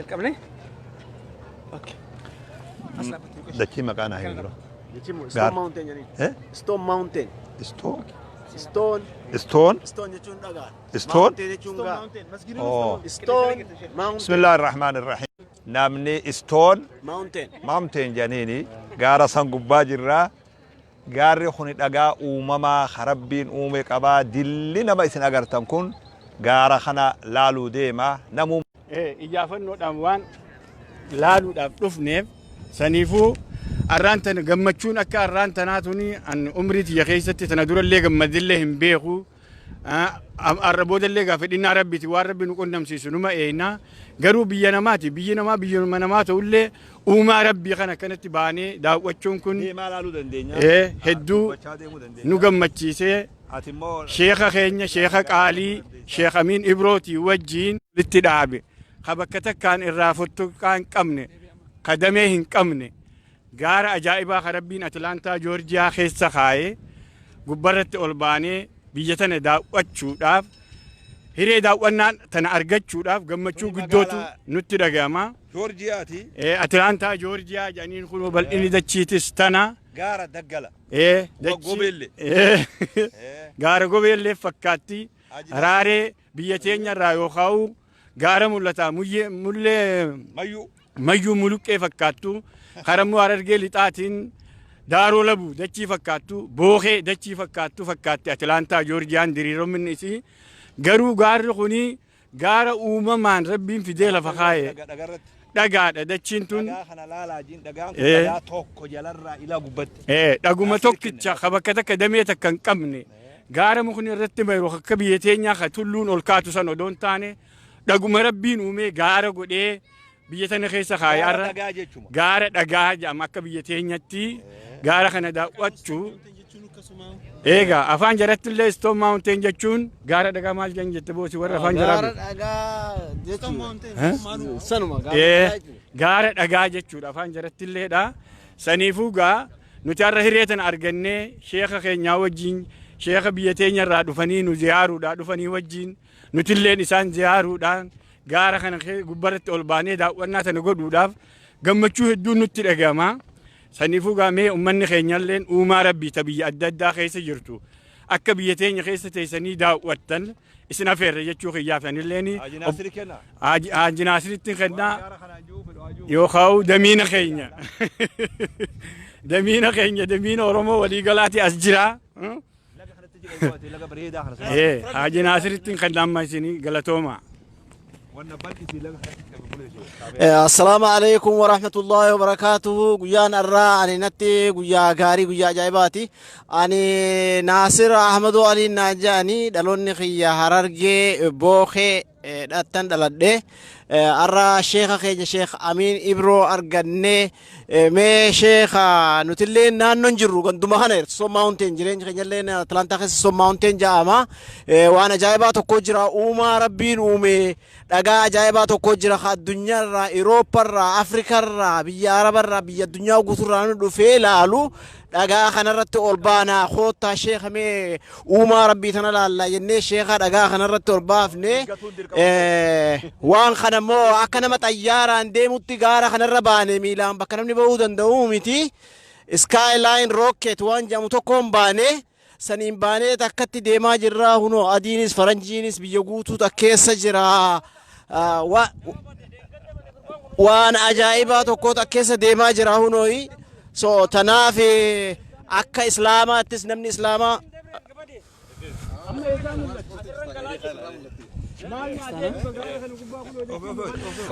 Jalqabne. Okay. As dhaabbatti. Dachii maqaa naa himi dura. Jechi immoo Gaar. Stone Mountain jedhaniin. Eh? Stone Mountain. Stone? Stone. Stone? Stone jechuun dhagaa. Stone? Mountain jechuun Stone gaara. Mountain. Masgiidni Oh. Stone Mountain. Bismillaahi Rahmaani Rahiim. Namni Stone Mountain. Mountain jedhaniini gaara san gubbaa jirra. Gaarri kuni dhagaa uumamaa ka Rabbiin uume qaba. Dilli nama isin agartan kun gaara kana laaluu deema. Namuu Iyyaafannoodhaan waan laaluudhaaf dhufneef saniifuu arraan tana gammachuun akka arraan tanaa tuni an umrii tiyya keessatti tana durallee gammadillee hin beeku. Arra boodallee gaa fedhinnaa rabbiiti waan rabbi nu qunnamsiisu numa eeyna. Garuu biyya namaati biyyi namaa biyyuma namaa ta'ullee uumaa rabbii kana akkanatti baanee daawwachuun kun Deemaa laaluu dandeenya. Hedduu Dubbachaa deemuu dandeenya. nu gammachiisee Ati immoo Sheekha keenya Sheekha qaalii Sheekh Amiin Ibrootii wajjiin walitti dhaabe ka bakka takkaan irraa fottoqaa hin qabne ka damee hin qabne gaara ajaa'ibaa ka Rabbiin Atilaantaa Joorjiyaa keessa kaaye gubbarratti ol baanee biyya tana daawwachuudhaaf hiree daawwannaa tana argachuudhaaf gammachuu Tuni guddootu magaalaa nutti dhaga'ama. Joorjiyaati. Atilaantaa Joorjiyaa jedhaniin kun bal'inni dachiitis tana. Gaara daggala. Dachii Gobeelle. Gaara gobeellee fakkaatti. Haji Raaree biyya teenya irraa yookaan gaara mul'ata muyyee mullee Mayyuu. Mayyuu muluqqee fakkaattu karammoo Harargee lixaatiin daaroo labu dachii fakkaattu bookee dachii fakkaattu fakkaatti Atilaantaa Joorjiyaan diriiromni isii garuu gaarri kuni gaara uumamaan rabbiin fidee lafa kaa'e Dhagarratti. dhagaadha dachiin tun. Dhagaa kana laalaa jiin dhagaan kun dhagaa tokko jalarraa ilaa gubbatti. Dhaguma tokkicha ka bakka takka damee takka hin qabne gaara mukni irratti mayru akka biyya teenyaa ka tulluun ol kaatu san odoo hin taane dhaguma rabbiin uumee gaara godhee biyya tana keessa kaa'e Gaara har'a dhagaa jechuma. gaara dhagaa jedhama akka biyya teenyatti gaara kana daawwachuu eegaa afaan jaratti illee Stone Mountain jechuun gaara dhagaa maal jedhan jette boosi warra afaan jaraa Gaara beeku. dhagaa jechuudha. Sanuma gaara dhagaa jechuudha. Gaara dhagaa jechuudha afaan jaratti illeedha. Saniifuu gaa nuti har'a hiree tana argannee sheeka keenyaa wajjin sheeka biyya teenya irraa dhufanii nu ziyaaruudhaa dhufanii wajjin nutilleen isaan ziyaaruudhaan gaara kana gubbarratti ol baanee daawwannaa tana godhuudhaaf gammachuu hedduun nutti dhaga'ama. Saniifuu gaa mee ummanni keenyalleen uumaa rabbii ta biyya adda addaa keessa jirtu akka biyya teenya keessa teessanii daawwattan isin afeerra jechuu kiyyaaf anilleen Haji Naasiri kenna. Haji Naasiritti kennaa Gaara kanaan jiru fedhu hajuu. yookaan damiina keenya damiina keenya damiina Oromoo waliigalaati as jira. Laga kanatti jira laga bareedaa kana. Haji Naasiritti kennaa amma isinii galatooma. Wanna bal'isii laga kanatti qabu buleessu. Assalaamu alaikum warahmatullahi wabarakaatuhu. Guyyaan har'aa ani natti guyyaa gaarii guyyaa ajaa'ibaati. Ani Naasir Ahmaduu Aliin naan jedhani dhaloonni kiyya Harargee Bookee dhattan dhaladhe. Har'a sheeka keenya Sheekh Amiin Ibroo argannee mee sheeka nutillee naannoon jirru ganduma kana Stone Mountain jireenya keenyallee Atlantaa keessa Stone Mountain jedhama. Waan ajaa'ibaa tokko jira uumaa rabbiin uume dhagaa ajaa'ibaa tokko jira ka addunyaarraa Irooparraa Afrikarraa biyya Arabarraa biyya addunyaa guutuurraa nu dhufee laalu dhagaa kanarratti ol baanaa koottaa sheeka mee uumaa rabbii tana laalla jennee sheeka dhagaa kanarratti ol baafne waan kana immoo akka nama xayyaaraan deemutti gaara kanarra baane miilaan bakka namni ba'uu danda'u miti. Skyline Rocket waan jedhamu tokkoon baane saniin baanee takkatti deemaa jirra hunoo adiinis faranjiinis biyya guutuu keessa jira. Waan ajaa'ibaa tokko keessa deemaa jira hunooyi. So tanaaf akka islaamaattis namni islaamaa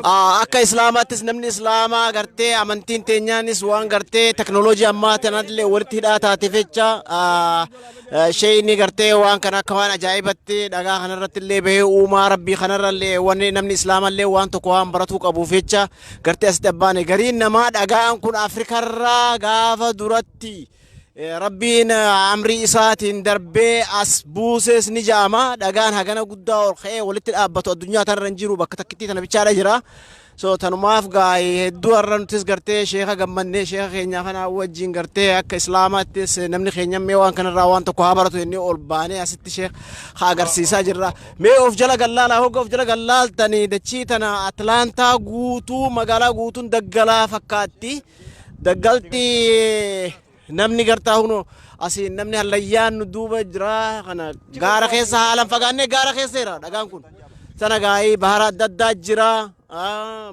Akka islaamaattis namni islaamaa gartee amantiin teenyaanis waan gartee teknooloojii ammaa tanallee walitti hidhaa taateef jecha sheeyni gartee waan kana akka waan ajaa'ibatti dhagaa kanarratti illee bahee uumaa rabbii kanarra illee wanni namni islaamallee waan tokko waan baratuu qabuuf jecha gartee asitti abbaane gariin namaa dhagaan kun Afrikarraa gaafa duratti. Rabbiin amrii isaatiin darbee as buuses ni ja'ama. Dhagaan hagana guddaa ol ka'ee walitti dhaabbatu addunyaa tanarra hin jiru, bakka takkittii tana bichaadha jira. So tanumaaf gaa hedduu har'a nutis gartee sheeka gammannee, sheeka keenya kana wajjin gartee akka islaamaattis namni keenya mee waan kanarraa waan tokko haa baratu jennee ol baanee asitti sheeka haa agarsiisaa jirra. Mee of jala gallaalaa, hogga of jala gallaaltanii dachii tana Atlaantaa guutuu, magaalaa guutuun daggalaa fakkaatti. Daggalti namni gartaa huno asiin namni hallayyaan nu duuba jira, kana gaara keessa haalan fagaannee gaara keessa jira dhagaan kun. Sana gaa'ii bahara adda addaa jira.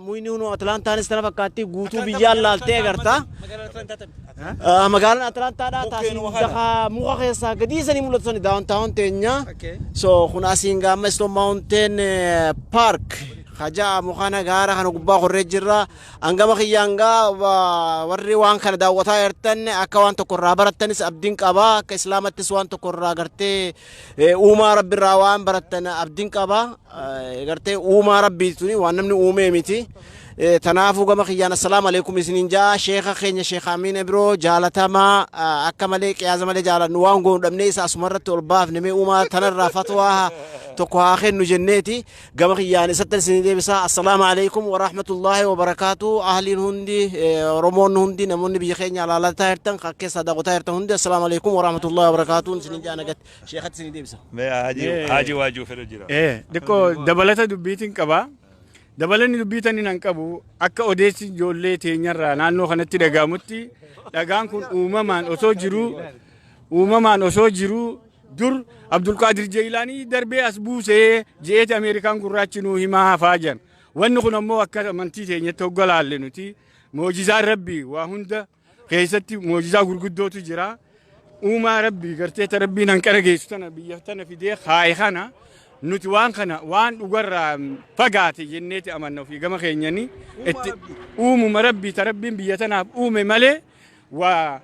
Muyni huno Atlaantaanis tana fakkaatti, guutuu biyyaan laaltee agarta. Magaalaan Atlaantaadhaa taasiin dakaa muka keessaa gadii sanii mul'atu sani downtown teenya. So kun asiin gaama Stone Mountain Park haja'amu kana gaara kana gubbaa korree jirra. Hangama kiyyaan gaa warri waan kana daawwataa jirtan akka waan tokko irraa barattanis abdiin qaba. Akka islaamattis waan tokko irraa gartee uumaa rabbi irraa waan barattan abdiin qaba. Gartee uumaa rabbii tuni waan namni uumee miti. Tanaafuu gama kiyyaan assalaamu alaikum isiniin jaa. Sheeka keenya, Sheekh Amiin Ibroo jaalatamaa akka malee qiyaasa malee jaalannu, waan goonu dhabnee isa asumarratti ol baafne, mee uumaa tanarraa fatwaa tokko haa kennu jenneeti. Gama kiyyaan isatti isinii deebisa. Assalaamu alaikum warahmatullaahi wabarakaatu. Ahliin hundi, Oromoonni hundi, namoonni biyya keenya alaalataa jirtan, kan keessaa daawwataa jirtan hundi, assalaamu alaikum warahmatullaahi wabarakaatu isiniin jaa. Nagatti sheekatti isinii deebisa. Mee Haji waajuu fedhu jira. Xiqqoo dabalata dubbiitiin qaba. Dabalanni dubbii tani nan qabu, akka odeessi ijoollee teenyarraa naannoo kanatti dhagahamutti, dhagaan kun uumamaan osoo jiruu dur Abdulqaadir Jeelaanii darbee as buusee je'eeti Ameerikaan gurraachi nuu himaa hafaa jiran. Wanni kun ammoo akka amantii teenyatti hogga laalle nuti moojizaan rabbii waa hunda keessatti moojizaa gurguddootu jira. Uumaa rabbii gartee ta rabbiin hanqana geessu tana biyya tana fidee kaaye kana nuti waan kana waan dhugarraa fagaate jenneeti amanna. Ofii gama keenyani itti uumuma rabbii ta rabbiin biyya tanaaf uume malee waa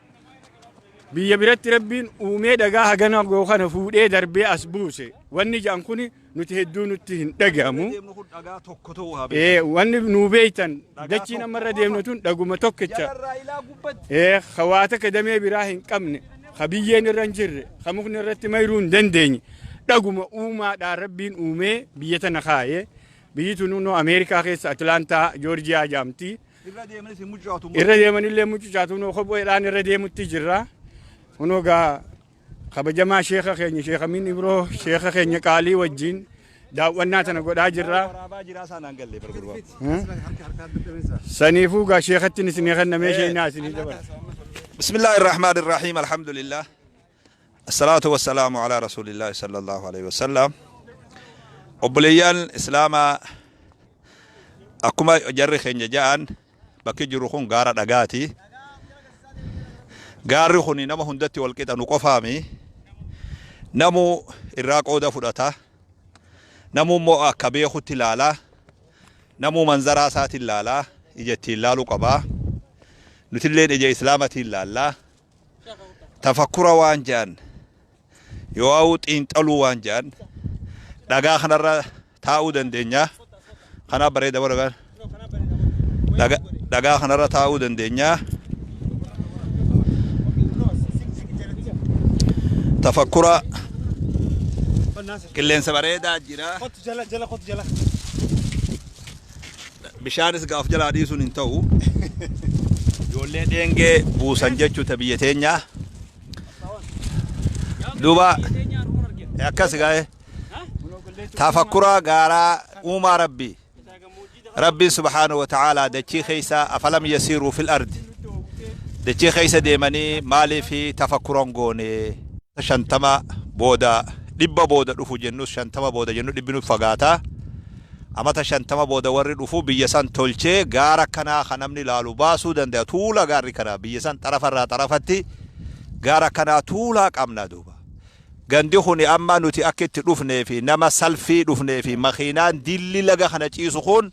biyya biratti rabbiin uumee dhagaa hagana goo kana fuudhee darbee as buuse wanni jedhan kuni nuti hedduu nutti hin dhagahamu. Deemnu kun dhagaa tokko ta'uu haa Wanni nuu beeytan dachiin ammarra deemnu tun dhaguma tokkicha. Jalarraa ilaa gubbatti. Hawaata takka damee biraa hin qabne, ka biyyeen irra hin jirre, ka mukni irratti mayruu hin dandeenye, dhaguma uumaadhaan rabbiin uumee biyya tana kaayee. Biyyi tun noo Ameerikaa keessa Atlaantaa Joorjiyaa jaamti. Irra deemanis hin mucucaatu. Irra deemanillee mucucaatu, noo kopheedhaan irra deemutti jirra. Kunoo gaa kabajamaa sheeka keenya, Sheekh Amiin Ibroo, sheeka keenya qaalii wajjin daawwannaa tana godhaa jirra. Waraabaa jiraa isaan galle bara gurbaa. Saniifuu gaa sheekatti isinii kennamee sheenaa isinii dabarsa. بسم الله الرحمن الرحيم، الحمد لله، الصلاة والسلام على رسول الله صلى الله عليه وسلم. Obboleeyyan Islaamaa, akkuma jarri keenya ja'an, bakki jiru kun gaara dhagaati. Gaarri kun nama hundatti wal qixa nu qofaami. Namu irraa qooda fudhata. Namu immoo akka beekutti ilaala. Namuu manzaraa isaatiin ilaala. Ija ittiin ilaaluu qabaa. Nutilleen ija islaamatiin ilaallaa. Tafakkura waan jedhan yoo xiinxaluu waan jedhan dhagaa kanarra taa'uu dandeenya. Kanaaf bareeda bara dhagaa kanarra taa'uu dandeenya. Tafakkura qilleensa bareedaa jira. Jala jala qotu jala. Bishaanis gaaf jalaa dhiisuun hin ta'u. Ijoollee dheengee buusan jechuudha biyya teenya. Duuba akkas gaa'e tafakkura gaaraa uumaa rabbii. Rabbiin subhaanahu wa ta'aalaa dachii keessa أفلم يسيروا في الأرض, dachii keessa deemanii maaliif tafakkuran goone? 50 booda, 100 booda dhufu jennus, 50 booda jennu dhibbi nu fagaataa. Amata 50 booda warri dhufu biyya san tolchee gaara kanaa kan namni ilaalu baasuu danda'a. Tuula gaarri kanaa biyya san xarafarraa xarafatti gaara kanaa tuulaa qabna. Duuba gandi kuni amma nuti akka itti dhufnee fi nama salfii dhufnee fi makiinaan dilli laga kana ciisu kun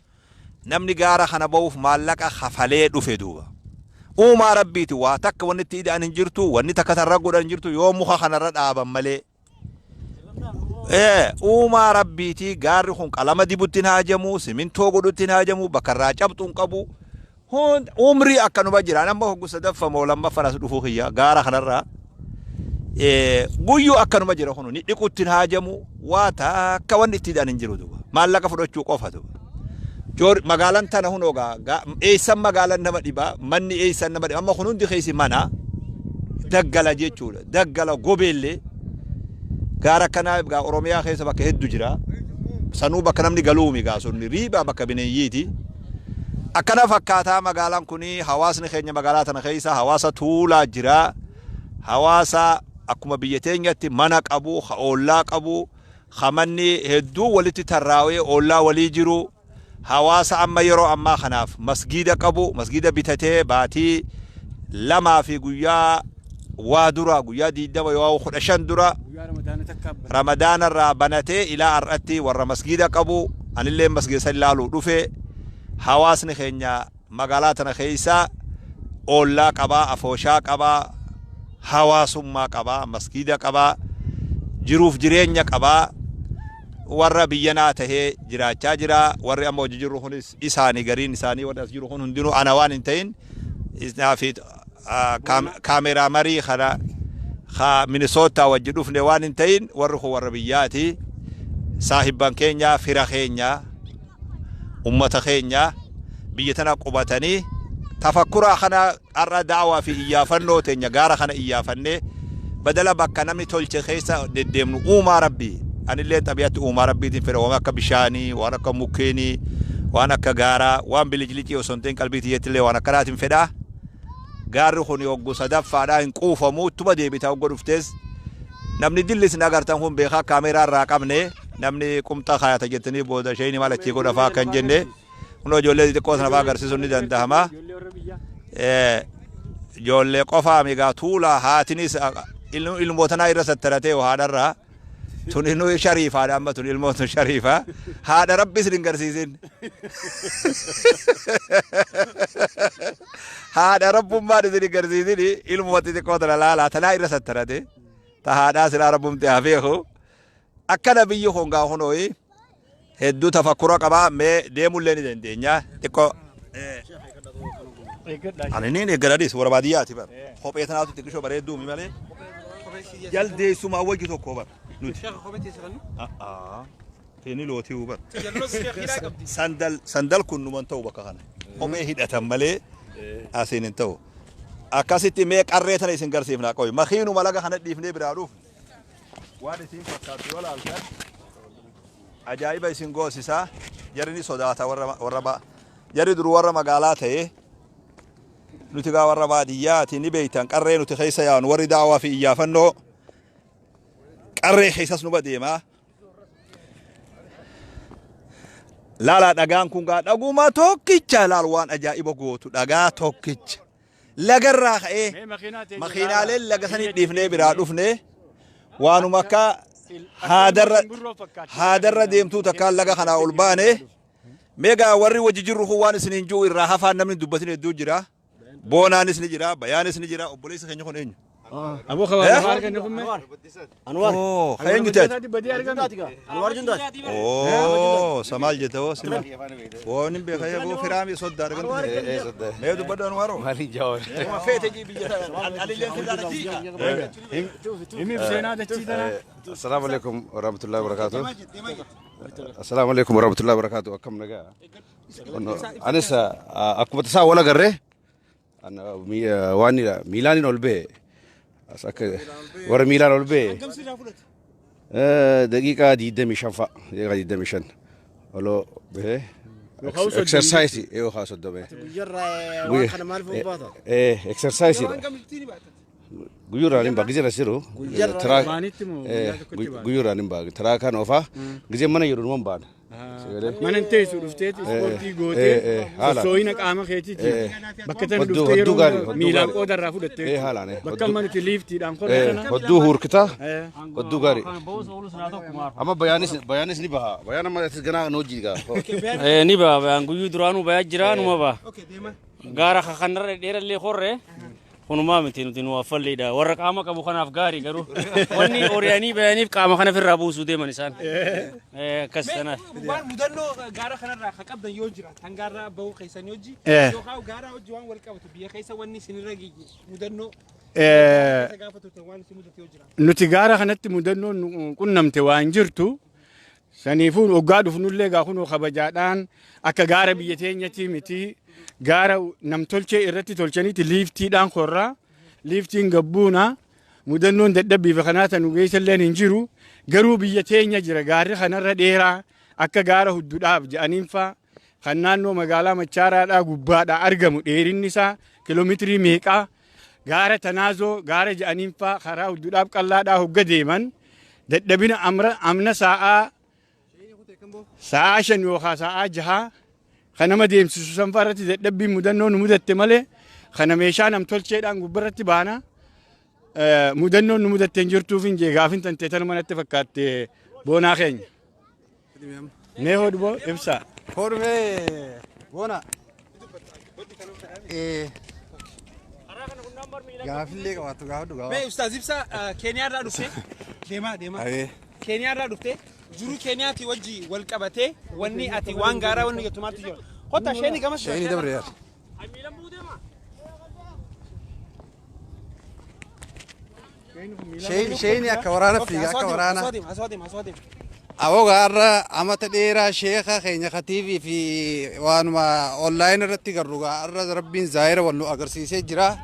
namni gaara kana ba'uuf maallaqa kafalee dhufe. Duuba uumaa rabbiiti, waa takka wanni itti ida'an hin jirtu, wanni takka tarra godhan hin jirtu yoo muka kanarra dhaaban malee. Uumaa rabbiiti gaarri kun. Qalama dibutti hin haajamu, simintoo godhutti hin haajamu, bakka irraa cabxu hin qabu. Umrii akkanuma jira. Amma hoggu sadaffamoo lammaffan as dhufuu kiyya gaara kanarraa. Guyyuu akkanuma jira kunu ni dhiqutti hin haajamu, waa takka wanni itti hidhan hin jiru duuba. Maallaqa fudhachuu qofa duuba. Joor magaalaan tana hunoo gaa eessan magaalaan nama dhiba, manni eessan nama dhiba. Amma kun hundi keessi mana daggala jechuudha. Daggala gobeellee gaara akkanaa gaa Oromiyaa keessa bakka heddu jira. Sanuu bakka namni galuumi gaa sunni riibaa bakka bineeyyiiti. Akkana fakkaataa magaalaan kun, hawaasni keenya magaalaa tana keessa hawaasa tuulaa jira. Hawaasa akkuma biyya teenyatti mana qabu, ha oollaa qabu, ha manni hedduu walitti tarraa'ee oollaa walii jiru. Hawaasa amma yeroo ammaa kanaaf masgiida qabu, masgiida bitatee baatii 2 fi guyyaa waa dura, guyyaa 20 yoo 15 dura Ramadaana irraa banatee ilaa har'atti warra masgiida qabu, anillee masgiida san ilaaluu dhufe. Hawaasni keenya magaalaa tana keessa oollaa qabaa, afooshaa qabaa, hawaasummaa qabaa, masgiida qabaa, jiruuf jireenya qabaa, warra biyyanaa tahee jiraachaa jira. Warri amma hojii jirru kunis isaanii, gariin isaanii warri as jiru kun hundinuu ana waan hin ta'in fi kaameeraa marii kana ka Minisootaa wajji dhufne waan hin ta'in, warri kun warra biyyaati. Saahibban keenya, fira keenya, ummata keenya biyya tana qubatanii tafakkuraa kana har'a daawaa fi iyyaafannoo teenya gaara kana iyyaafannee badala bakka namni tolche keessa deddeemnu uumaa Rabbii. Anillee xabi'atti uumaa Rabbiitiin fedha, waan akka bishaanii, waan akka mukkeenii, waan akka gaaraa, waan biliclicii osoo hin ta'in qalbii tiyyattillee waan akkanaatiin fedha. Gaarri kun hoggu sadaffaadhaa hin quufamu, ittuma deebita hogga dhuftes. Namni dillis hin agartan kun beekaa kaameeraa irraa qabne, namni qumxaa kaayata jettanii booda isheen maal achii godha fa'aa kan jenne, kunoo ijoollee xixiqqoo sana fa'aa agarsiisuun ni danda'ama. Ijoollee qofaa migaa tuulaa haatinis ilmootanaa irra sattaratee haadharraa. Tun inni shariifaadha, amma tun ilmoon tun shariifa. Haadha Rabbis hin garsiisin. Haadha Rabbummaan isin hin garsiisin, ilmuma xixiqqoo tana laalaa tanaa irra sattarate. Ta haadhaa silaa Rabbumti haa beeku. Akkana biyyi kun gaa kunooyi hedduu tafakkura qabaa, mee deemullee ni dandeenya. Xiqqoo. Ani niin eeggadadhis warra baadiyyaati bar. Kophee tanaatu xiqqishoo bareedduumi malee. Jaldeessumaa wajji tokko bar. Nuti. Teeni lootii bar. Sandal sandal kun numan ta'u bakka kana. Kophee hidhatan malee asiin hin ta'u. Akkasitti mee qarree tana isin garsiifnaa qoy. Makiinuma laga kana dhiifnee biraa dhufne. Waan isin fakkaattu yoo laaltan ajaa'iba isin goosisa. Jarri ni sodaata, warra jarri dur warra magaalaa ta'e, nuti gaa warra baadiyyaati ni beeytan. Qarree nuti keessa yaanu, warri daawaa fi iyyaafannoo qarree keessas numa deemaa. Laalaa, dhagaan kun gaa dhaguma tokkicha, laal waan ajaa'iba gootu, dhagaa tokkicha. Lagarraa ka'ee makiinaaleen laga sanii dhiifnee biraa dhufne, waanuma akka haadarra deemtuu takkaan laga kanaa ol baane. Meegaa warri wajji jirru kun waan isiniin jiru irraa hafaan namni dubbatin hedduu jira. Boonaanis ni jira, Bayaanis ni jira, obboleessi keenya kun eenyu? Aboo kabaa lafa arganne kun mee? Anwar. Oo, ka eenyu taate? Badii argame. Anwar Jundaati. Oo, samaal jette hoo sima. Oo, nin beeka eeguu firaami soddaa arganne. Mee dubbadhu Anwaaroo. Maaliin jaawar? Uma feete jii biyya tana. Anillee sirraa dachii. Himi seenaa dachii tanaa. Assalaamu alaikum warahmatullahi wabarakatuh. Assalaamu alaikum warahmatullahi wabarakatuh. Akkam nagaa? Anis akkuma tasaa wal agarree waan miilaan ol ba'e, as akka warra miilaan ol ba'e daqiiqaa 25 fa'a, daqiiqaa 25 oloo bahee exercise yookaan 30. Guyyarraa waan kana maal baata? Exercise dha. Guyyuurraan hin baa gizee jiru. Maanitti moo guyyaa tokkotti baata? Guyyuurraan hin baa taraakaan oofaa gizee mana jiru numan baana. Mana hin teessu, dhufteeti ispoortii gootee Haalaan. sossooyina qaama keetiiti. Bakka tana Hodduu- dhuftee hodduu yeroo gaarii, hodduu miilaan gaarii. qooda irraa fudhattee. Haalaan, Bakka hodduu- amma nuti liiftiidhaan korre tana. Hodduu huurkitaa, hodduu gaarii. Amma bayaanis ni baha. Bayaan amma ganaa nu hojii gaa. Ni ba'a, bayaan guyyuu duraanuu bayaa jira, numa ba'a. Gaara kanarra dheerallee korre kunumaa miti, nuti nu affalleedha. Warra qaama qabu kanaaf gaarii, garuu wanni ori'anii bayaniif qaama kana ofirraa buusuu deeman isaan. Akkas tanaaf. Waan mudannoo gaara kanarraa ka qabdan yoo jiraat, hangaarraa bahuu keessan hojii yookaan gaara hojii waan wal qabatu biyya keessa wanni isinirra geenye mudannoo. Keessa gaafa turtan waan isin mudate yoo jiraate. Nuti gaara kanatti mudannoon nu qunnamte waan jirtu. Saniifuu hoggaa dhufnullee gaa kunoo kabajaadhaan akka gaara biyya teenyatii miti, gaara namtolchee irratti tolchaniiti liiftiidhaan korraa, liiftiin gabbuuna. Mudannoon dadhabbii fi kanaa tanu geessalleen hin jiru. Garuu biyya teenya jira gaarri kanarra dheeraa, akka gaara Hudduudhaaf jedhaniin faa, kan naannoo magaalaa Machaaraadhaa gubbaadhaa argamu, dheerinni isaa kiiloomeetirii meeqaa, gaara Tanaazoo gaara jedhaniin faa, karaa Hudduudhaaf qallaadhaa hogga deeman dadhabina amna sa'aa 5 yookaan sa'aa 6 kan nama deemsisu sanfaa irratti dadhabbiin mudannoo nu mudatte malee, kana meeshaa namtolcheedhaan gubbarratti baana mudannoon nu mudatte hin jirtuuf hin jee. Gaafin tantee tana manatti fakkaatte, boonaa keenya. Mee hodhuboo ibsaa. Hodhumee boona. Gaafillee qabaattu gaafadhu Mee gaafadhu. Ustaaz Ibsaa, Keeniyaarraa dhuftee deemaa deemaa. Ayee. Keeniyaarraa dhuftee jiruu Keeniyaatii wajji wal qabatee wanni ati waan gaaraa wanni jettu maaltu jira? Kottaa, sheeni gamas jira. Sheeni dabre yaar. Sheeni akka waraana fiiga, akka waraana. Asoo deema, asoo deema, asoo deema. Aboo, gaarra amata dheeraa sheeka keenya katiivii fi waanuma online irratti garru gaarra Rabbiin zaayira wal nu agarsiisee jira.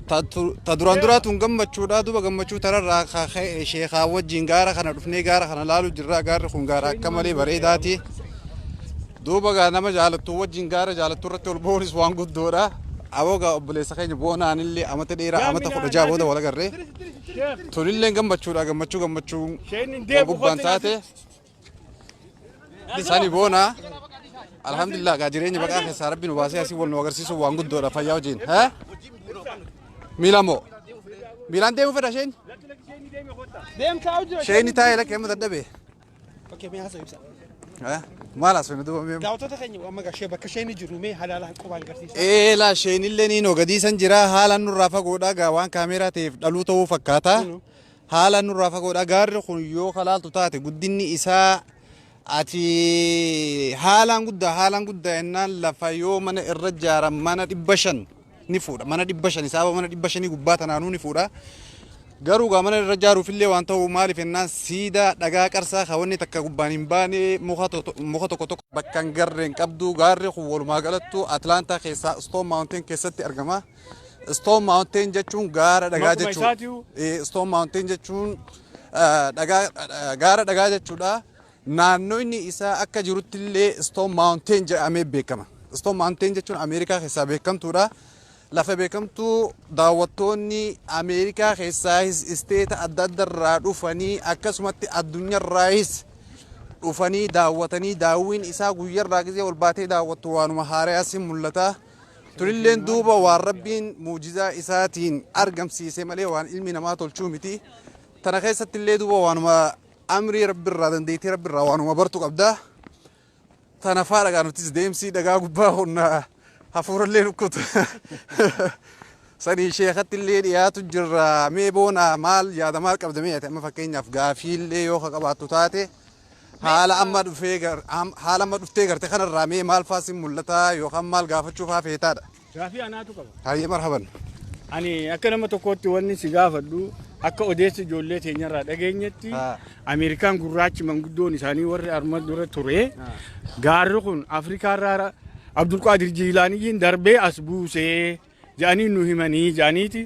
Ta duraan duraa tun gammachuudha. Duba gammachuu tararraa ka'e sheekaa wajjin gaara kana dhufnee gaara kana laalu jirra. Gaarri kun gaara akka malee bareedaati. Duuba gaa nama jaalattu wajjin gaara jaalattu irratti ol ba'uunis waan guddoodha. Aboo, gaa obboleessa keenya boonaan illee amata dheeraa, amata 16 booda wal agarree. Tunillee gammachuudha, gammachuu gammachuu wal gubbaan taate. Sani boona. Alhamdulillah, gaa jireenya baqaa keessaa Rabbi nu baasee asii wal nu agarsiisu waan guddoodha, fayyaa wajjin. Miila moo? Miilaan deemuu fedha isheen? Deemtaa jira. Sheeni taa'ee lakkee amma dadhabe. Okay, mee haasa'u ibsa. Maal haasofne duuba mee? Daawwattoota keenya amma gashee bakka isheen jiru mee halaala qubaan agarsiisa. Eelaa, isheenillee niin gadiisan jira, haalaan nurraa fagoodha. Gaa waan kaameeraa ta'eef dhaluu ta'uu fakkaata. Haalaan nurraa fagoodha. Gaarri kun yoo kalaaltu taate guddinni isaa ati haalaan guddaa, haalaan guddaa jennaan lafa yoo mana irra ijaaran mana 500 ni fuudha. Mana 500 isaaba mana 500 gubbaa tanaanuu ni fuudha. Garuu gaa mana irra ijaaruufillee waan ta'u, maaliif jennaan siidaa dhagaa qarsaa kaawwanni takka gubbaan hin baane, muka tokko tokko bakka hin garreen qabdu. Gaarri kun walumaa galattu Atlaantaa keessaa Stone Mountain keessatti argama. Stone Mountain jechuun gaara dhagaa Maquma jechuudha. isaatiyu. Stone Mountain jechuun dhagaa, gaara dhagaa jechuudha. Naannoo inni isaa akka jirutti illee Stone Mountain jedhamee beekama. Stone Mountain jechuun Ameerikaa keessaa beekamtuudha. Lafa beekamtuu daawwattoonni Ameerikaa keessaayis isteeta adda adda irraa dhufanii, akkasumatti addunyaarraayis dhufanii daawwatanii, daawwiin isaa guyyarraa gisee ol baatee daawwattu waanuma haarayaas hin mul'ata. Tunilleen duuba waan Rabbiin muujizaa isaatiin argamsiise malee waan ilmi namaa tolchuu miti. Tana keessatti illee duuba waanuma amrii Rabbiirraa, dandeettii Rabbiirraa waanuma bartu qabda. Tana faa dhagaa nutis deemsi dhagaa gubbaa humna hafuurallee rukkutu. Sanii sheekatti illee dhiyaatu jirra. Mee boona, maal yaada maal qabda mee ati amma? Fakkeenyaaf gaafiillee yoo ka qabaattu taate, haala amma dhuftee garte kanarraa mee maal faa sin mul'ata yookaan maal gaafachuu faa feetaadha? Gaafii anaatu qaba. Hayyee, marhaban. Ani akka nama tokkootti wanni si gaafadhu, akka odeessi ijoollee teenyarraa dhageenyetti, Ameerikaan gurraachi manguddoon isaanii warri arma dura ture gaarri kun Afrikaarraa Abdulqaadir Jiilaaniyyiin darbee as buusee jedhanii nu himanii jedhaniiti,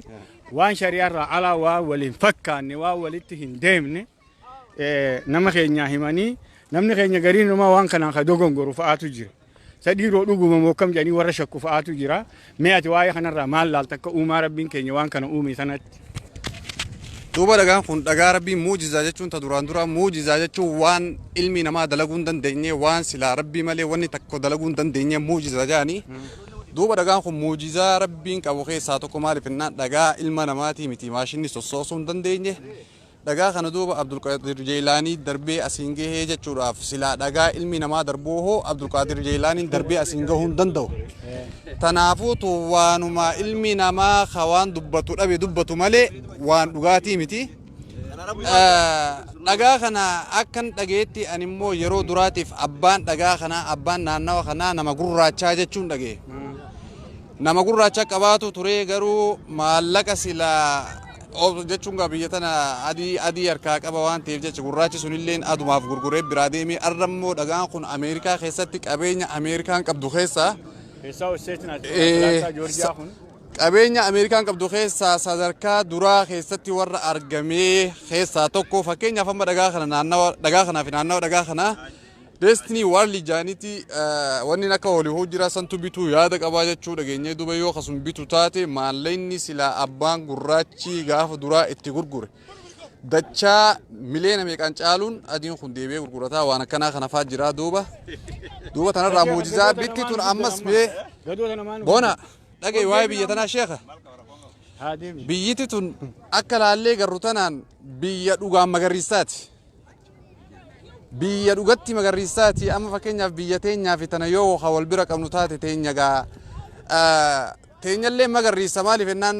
waan shari'aarraa alaa, waan waliin fakkaanne, waan walitti hin deemne nama keenyaa himanii, namni keenya gariin namaa waan kanaan ka dogongoru fa'aatu jira. Sadhiiroo dhuguma moo akkam jedhanii warra shakku fa'aatu jira. Mee ati waa'ee kanarraa maal laalta akka uumaa Rabbiin keenya waan kana uume sanatti? Duuba dhagaan kun dhagaa Rabbiin muujizaa jechuun, ta duraan dura muujizaa jechuun waan ilmi namaa dalaguu hin dandeenye, waan silaa Rabbii malee wanni tokko dalaguu hin dandeenye muujizaa jedhanii. Duuba dhagaan kun muujizaa Rabbiin qabu keessaa tokko. Maaliif jennaan dhagaa ilma namaatii miti, maashinni sossoosuu hin dandeenye. Dhagaa kana duuba Abdulqaadir Jeelaanii darbee asiin gahee jechuudhaaf, silaa dhagaa ilmi namaa darbuu hoo Abdulqaadir Jeelaaniin darbee asiin gahuu hin danda'u. Tanaafuutu waanuma ilmi namaa ka waan dubbatu dhabe dubbatu malee waan dhugaatii miti. Dhagaa kana akkan dhageetti ani immoo yeroo duraatiif abbaan dhagaa kanaa, abbaan naannawa kanaa nama gurraachaa jechuun dhagee. Nama gurraacha qabaatu ture, garuu maallaqa silaa jechuun gaa biyya tana adii adii harkaa qaba waan ta'eef jecha gurraachi sunilleen adumaaf gurguree biraa deemee. Arra immoo dhagaan kun Ameerikaa keessatti qabeenya Ameerikaan qabdu keessaa Keessaa state Atlanta Georgia kun. Qabeenya Ameerikaan qabdu keessaa sadarkaa duraa keessatti warra argamee keessaa tokko. Fakkeenyaaf, amma dhagaa kana, naannawa dhagaa kanaa fi naannawa dhagaa kanaa Destiny World jaanitti wanni akka Hollywood jira, santu bituu yaada qabaa jechuu dhageenyee. Duba yoo kasum bitu taate, maallaqni silaa abbaan gurraachi gaafa duraa itti gurgure dachaa miliyoona meeqaan caaluun adiin kun deebi'ee gurgurataa. Waan akkanaa kana faa jira. Duuba tanarraa muujizaa bitti tun ammas mee Gadoota namaan. Boona dhagaye waa'ee biyya tanaa, sheeka. Haa deemi. Biyyiti tun akka laallee garru tanaan biyya dhugaan magariisaati. Biyya dhugatti magariisaati. Amma fakkeenyaaf, biyya teenyaa fi tana yoo wal bira qabnu taate, teenya gaa teenyallee magariisa. Maaliif jennaan,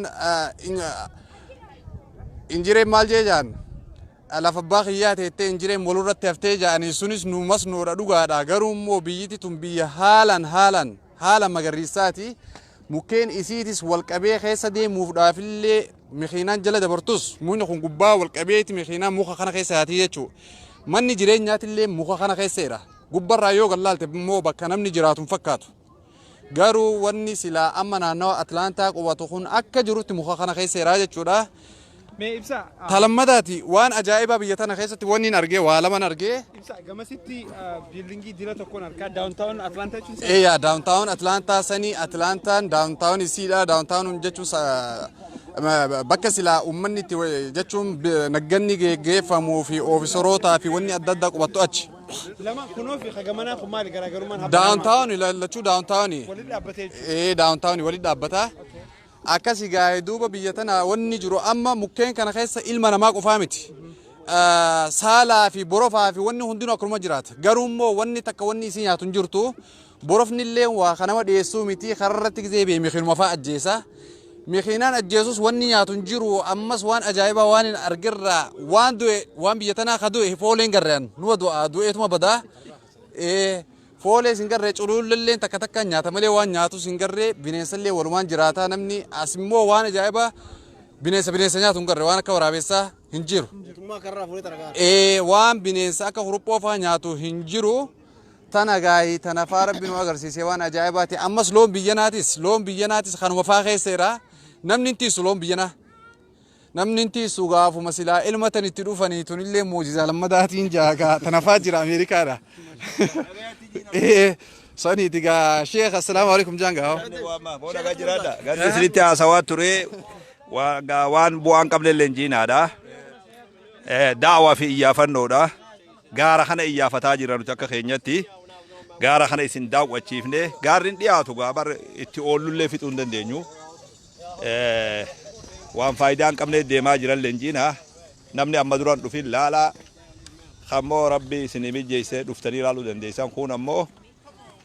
injireen maal jee jaan, lafa abbaa kiyyaa teettee injireen walirratti haftee jaanii, sunis nu masnoodha, dhugaadha. Garuu immoo biyyiti tun biyya haalan haalan haala magariisaati. Mukkeen isiitis walqabee keessa deemuufdhaafillee mikiinaan jala dabartus, mukni kun gubbaa walqabeeti mikiinaan muka kana keessa yaatii jechuudha. Manni jireenyaatillee muka kana keessa jira. Gubbarraa yoo gallaalte immoo bakka namni jiraatu hin fakkaatu. Garuu wanni silaa amma naannawa Atlaantaa qubatu kun akka jirutti muka kana keessa jira jechuudha. Mee ibsa. Talammadaati, waan ajaa'ibaa biyya tana keessatti wanni hin argee waa laman argee. Ibsa, gamasitti buildingii dila tokkoon harkaa downtown Atlaantaa jechuun. Eeyaa, downtown Atlaantaa sanii. Atlaantaan downtown isiidha. Downtown jechuun bakka silaa uummanni itti jechuun nagganni geggeeffamuu fi officerootaa fi wanni adda addaa qubattu achi. Lama kunoo fi hagamanaa kun maali garaagarummaan? Downtown lachuu downtown. Walitti dhaabbatee jechuudha. Ee, downtown walitti dhaabbata. Akkasi gaa'ee. Duuba biyya tana wanni jiru amma mukkeen kana keessa ilma namaa qofaa miti. Saalaa fi borofaa fi wanni hundinuu akkanuma jiraata. Garuu immoo wanni takka wanni isii nyaatu hin jirtu. Borofni illee waa kanama dhiyeessuu miti, kararratti gizee bee mikiinuma fa'aa ajjeesa. Mikiinaan ajjeesus wanni nyaatu hin jiru. Ammas waan ajaa'ibaa waan hin argirraa, waan du'e, waan biyya tanaa ka du'e fooleen garreen nuwa du'a du'eetuma badaa. Foolee sin garree, culuullee takka takka nyaata malee waan nyaatu sin garree. Bineensallee walumaan jiraataa namni as immoo waan ajaa'ibaa bineensa bineensa nyaatu hin garree, waan akka waraabessaa hin jiru. Waan bineensa akka huruphoo fa'aa nyaatu hin jiru. Tana gaayii tana faa rabbi nu agarsiisee waan ajaa'ibaati. Ammas loon biyyanaatis kanuma faa keessa jira. Namni hin tiisu loon biyyanaa. Namni hin tiisu, gaafuma silaa ilma tan itti dhufanii. Tunillee muujizaa lammadaatiin jaagaa tana faa jira Ameerikaadha. Saniiti gaa, sheekh, assalaamu alaikum jaan gaa. Booda gaa jiraadha. Ganni isinitti haasawaa ture waan bu'aan qabne leenjiinaadha. Daawaa fi iyyaafannoodha. Gaara kana iyyaafataa jira nuti akka keenyatti. Gaara kana isin daawwachiifne, gaarri hin dhiyaatu gaa bar, itti oollullee fixuu hin dandeenyu. Waan faayidaa hin qabne deemaa jiran leenjiina. Namni amma duraan dhufin laalaa. Kammoo rabbi isinii mijjeessee dhuftanii ilaaluu dandeessan. Kun ammoo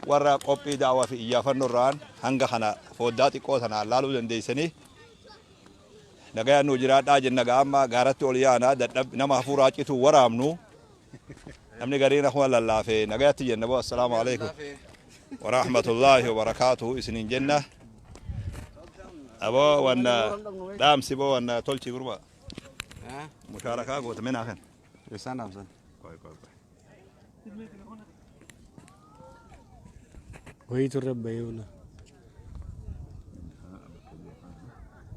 warra qophii daawaa fi iyyaafannoo irraan hanga kana foddaa xiqqoo sanaan laaluu dandeessanii. Nagayaan nuu jiraadhaa jenna. Gaa amma gaaratti ol yaana, dadhab nama hafuuraa cituu waraabnu, namni gariin akkuma lallaafe nagayatti jenna. Boo, assalaamu alaikum warahmatullaahi wabarakaatuhu isiniin jenna. Aboo, wanna dhaamsi boo, wanna tolchi gurba mushaarakaa goota minaa kan. Isaan dhaamsan. Qoy, qoy, qoy. Wayiitu irra bahee oola.